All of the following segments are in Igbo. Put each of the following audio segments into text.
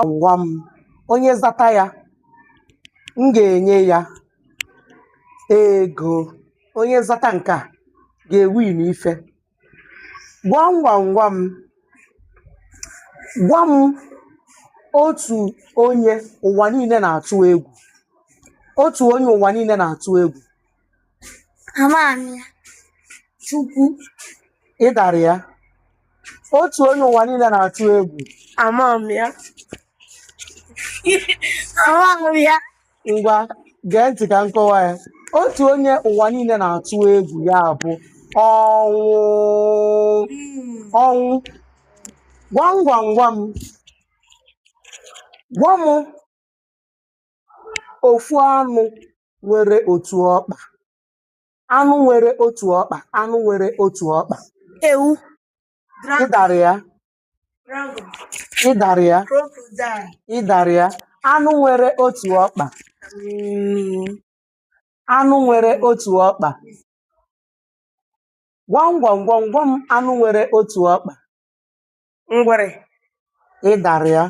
Gwa m, onye zata ya, m ga-enye ya ego. Onye zata nke a ga-ewin ife. Gwam gwam gwam, gwa m otu onye ụwa niile na-atụ egwu. Otu onye ụwa niile na-atụ egwu. Ama m ya. Chukwu. Ị dara ya. Otu onye ụwa niile na-atụ egwu. Ama m ya. Ama m ya. Ngwa, gee ntị ka m kọwa ya. Otu onye ụwa niile na-atụ egwu ya bụ ọnwụ. Ọnwụ. Gwam gwam gwam, gwa m ofu anụ nwere otu ọkpa. Anụ nwere otu ọkpa. Anụ nwere otu ọkpa. Ewu. Ị dara ya. Dragon. Ị dara ya. Crocodile. Ị dara ya. Anụ nwere otu ọkpa. Anụ nwere otu ọkpa. Gwam gwam gwam gwam anụ nwere otu ọkpa. Ngwere. Ị dara ya.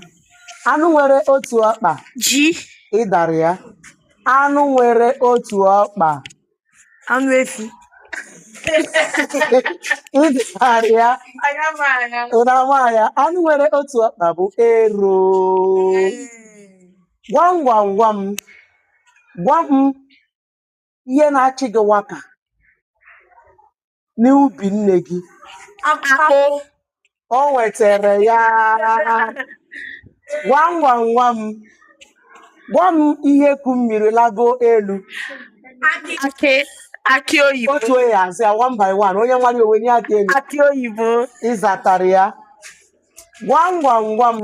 Anụ nwere otu ọkpa. Ji. Ị dara ya. Anụ nwere otu ọkpa. Anụ efi. Ị dara ya. Ị na-ama ya. Anụ nwere otu ọkpa bụ ero. Gwam gwam gwam, gwa m ihe na-achị gị waka n'ubi nne gị. Akpụ. O nwetara ya. Gwam gwam gwam, gwa m ihe ku mmiri lago elu. Akị. Akị oyibo. Otu onye azụ ya one by one. Onye nwere onwe nye aka elu. Akị oyibo. Ị zatara ya. Gwam gwam gwam.